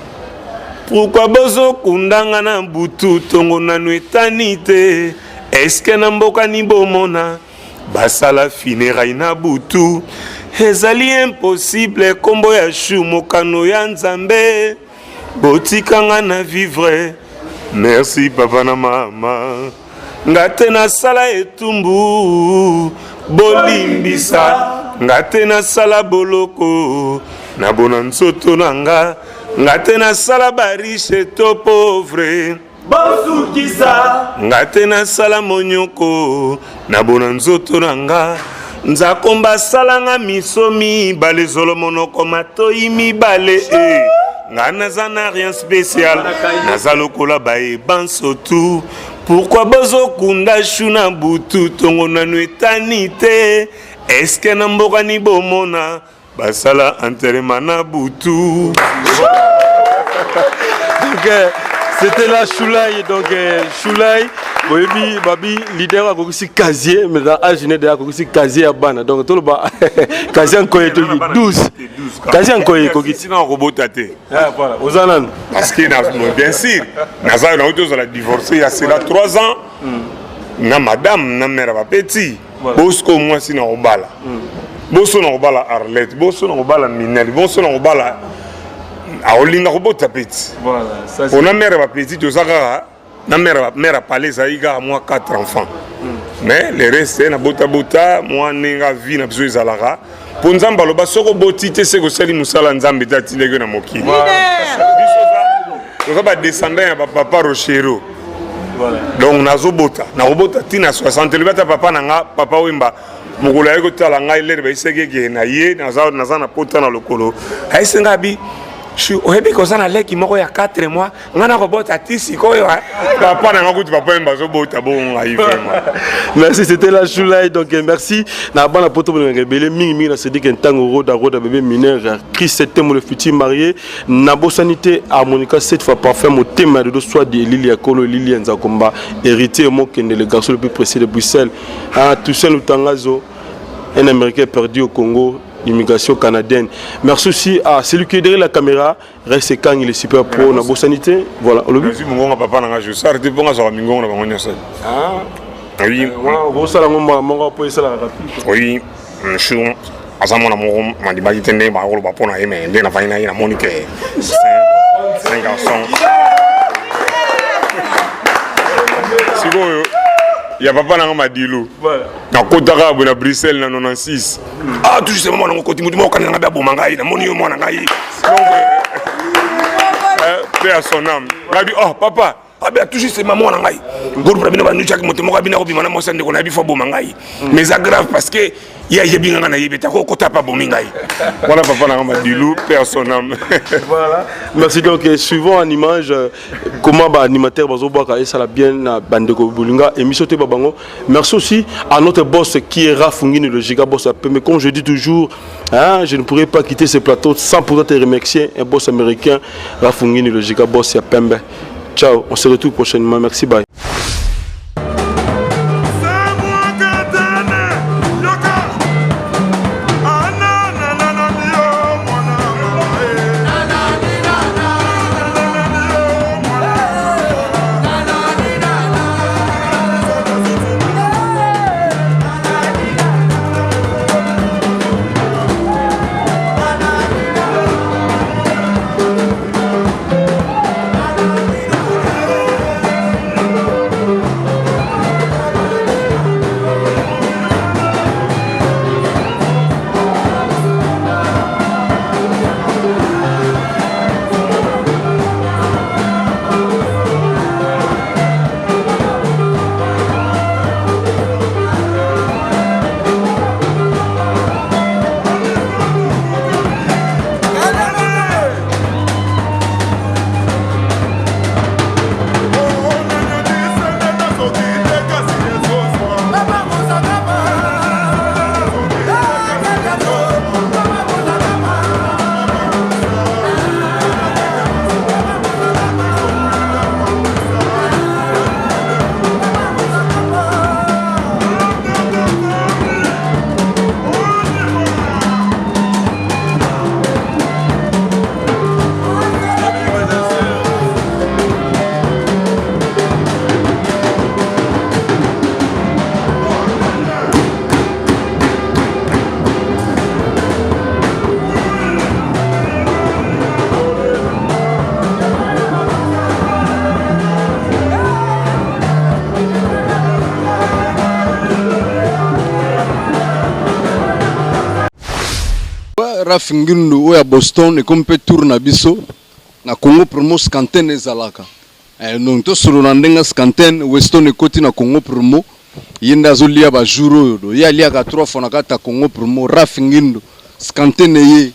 Pourquoi bozokundanga na butu tongo nanu etani te? Eske na mboka ni bomona basala funérailles na butu? Ezali impossible, kombo ya Chou mokano ya Nzambe, botikanga na vivre. Merci papa na mama, nga te nasala etumbu bolimbisa, nga te nasala boloko na bona nzoto na nga, nga te nasala ba riche to pauvre bosukisa, nga te nasala monyoko na bona nzoto na nga. Nzakomba asalanga miso mibale, zolo monoko matoi mibale, eh. Nga naza na rien spécial, naza lokola baye banso tu. Pourquoi bozokunda Chou na butu tongo nanu etani te? Eske na mboka ni bomona basala enterrement na butu? Donc c'était là Choulay, donc Choulay boyebi babi leader akokisi casier mais dans âge ne de akokisi casier ya bana, donc toloba casier nkoye toki 12 casier nkoye ekoki tina kobota te. Ah, voilà oza nanu parce que na, bien sûr naza na ozala divorcé il y a cela 3 ans na madame na mère ba petit bosco mwasi na kobala boso na kobala Arlette, boso na kobala Minel, boso na kobala aolinga kobota petit. Pona mère ba petit toza kaka na mère, mère apale ezalaki kaka mwa 4 enfants, mais le reste na bota bota mwa ndenge vie na biso ezalaka. Po Nzambe aloba soki oboti te se kosali mosala Nzambe te atindaki yo na mokili. Toza ba descendant ya ba papa Rochero. Donc nazobota, nakobota ntina 60 elobi ata papa na nga papa Wemba mokolo ayaki kotala ngai lere bayisaki eke na ye naza na pota na lokolo ayesi ngai abi oyebi koza na leki moko ya 4 mois nga nakobota ti sikoyo papa na nga kutu papa Wemba azobota bongo ngai vraiment. Merci, c'était la Choulay, donc merci na bana poto bolingaka ebele mingi mingi na Cédric Ntango Roda Roda bébé mineur Chris Temo le futur marié nabosani te harmonica cette fois parfait motema ya dodo soit de Elili ya Kolo Elili ya Nzakomba héritier Mokende le garçon le plus précieux de Bruxelles, ah, Toussaint Lutangazo, un Américain perdu au Congo, l'immigration canadienne. Merci aussi à celui qui est derrière la caméra, Reste Kang, le super pro, na bosanité. Voilà, olobi. Nazwi mongongo papa na nga Josar te mpo nga azwaka mingongo na bango nyonso. Ah. Oui. Bosala ngo mbala moko po esalaka rapide. Oui, monsieur aza mwana moko nandimaki te ndenge bakoloba mpo na ye, mais nde navandi na ye namoni ke c'est un garçon. Sikoyo ya papa na nga Madilu nakotaka boye na Bruxelles na 96, ah toujours mwana ngo koti motu moko kananga ngai aboma ngai namoni yo mwana ngai. Paix à son âme. Ngabi oh papa abe atouche sema mwana ngai groupe na bino banduchaki moto moko abina kobima na mwasi ya ndeko na yebi fo aboma ngai mais eza grave parce que ye ayebi nga nga nayebi te akokota mpe abomi ngai wana papa na nga madilu paix à son âme. Voilà, merci. Donc suivant en image comment ba animateur bazobwaka esala bien na bandeko bolinga émission te babango. Merci aussi à notre boss qui est Raph Ngini, le giga boss AP. Mais comme je dis toujours, hein, je ne pourrais pas quitter ce plateau sans pourtant te remercier, un boss américain, Raph Ngini, le giga boss ya Pembe. Ciao, on se retrouve prochainement. Merci, bye. Raf Ngindu oyo ya Boston ekomi mpe tour na biso na Congo promo scanten ezalaka donc tosolola ndenge scanten Weston ekoti na Congo promo ye nde azolia ba jour oyo do ye aliaka 3 fois na kati ya Congo promo Raf Ngindu scanten ye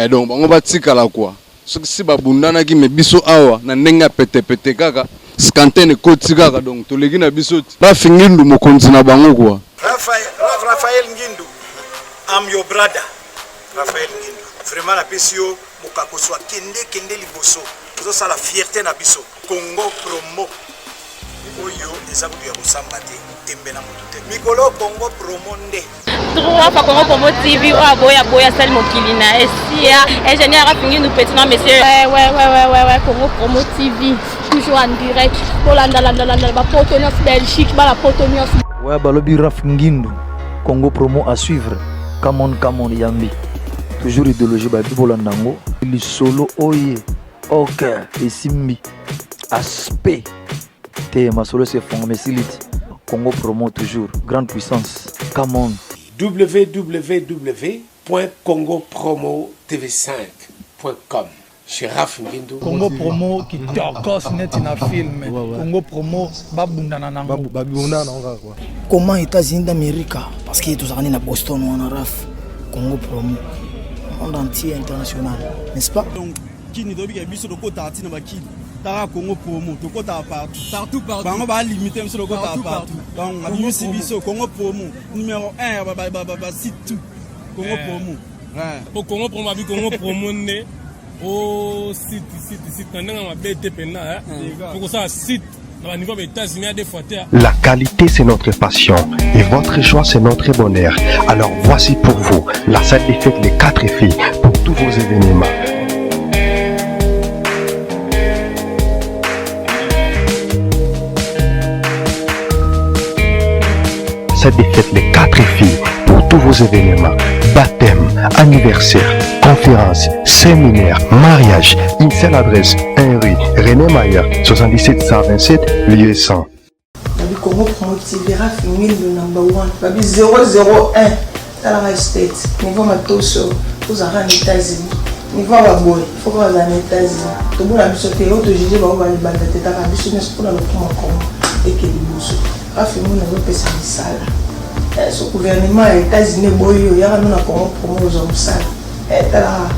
donc bango batikala kwa soki si babundanaki me biso awa na ndenge ya petepete kaka scanten ekoti kaka donc toleki na biso ti Raf Ngindu mokonzi na bango kwa. Raphaël Ngindu, I'm your brother. Raphaël Ngindu, vraiment napesi yo mokakoso kende kende liboso ozosala fierté na biso Congo promo oyo eza kutu ya kosamba te tembe na motu te mikolo Congo promo nde Trois fois Congo Promo TV oyo aboya aboya asali mokili na esia ingénieur Rafingi petit non monsieur. Ouais ouais ouais ouais ouais ouais Congo Promo TV toujours en direct kolanda landa landa ba poto nyonso Belgique bala poto nyonso. Ouais balobi Raf Ngindu Congo Promo à suivre. Come on come on yambi. Toujours idéologie ba bolanda yango lisolo oye. OK esimbi aspect te masolo se fongama esili ti Congo Promo toujours grande puissance come on. www.congopromotv5.com chez Raph Ngindu. Congo promo kitokos neti na film. Congo promo babundana nango. Babundana nango kaka quoi. Comment États-Unis d'Amérique parce que tozalaka nde na Boston wana Raf Congo promo monde entier international n'est-ce pas? Donc kini toyebi ke biso tokotaka ntina bakini taka Congo promo tokotaka partout partout partout bango ba limité biso tokotaka Partout, partout donc Congo abimisi promo. biso Congo promo numéro 1 ya ba site tout Congo promo. Po Congo promo abi Congo promo nde o site site site na ndenge mabe te mpenza po kosala site na baniveau ya baétats-unis ya deux fois te. La qualité, c'est notre passion et votre choix, c'est notre bonheur. Alors voici pour vous la salle des fêtes Les 4 filles pour tous vos événements. Salle des fêtes Les 4 filles pour tous vos événements. Baptême, anniversaire, conférence, séminaire, mariage. Une seule adresse, 1 rue René Mayer, 77 127, lieu 100. Babi Congo Promo TV, Raf Ngindu number 1, Babi 001, talanga state, niveau matoso, ozalaka na États-Unis. Niveau ya baboye fo kaka bazala na États-Unis. Tobona biso te oyo tojuge bango balibanda te, taka biso nyonso mpona lokumu ya Congo eke liboso. Rafi Muna azopesa misala. So gouvernement ya États-Unis eboyi yo, yaka no na Congo Promo ozwa mosala. Talaka.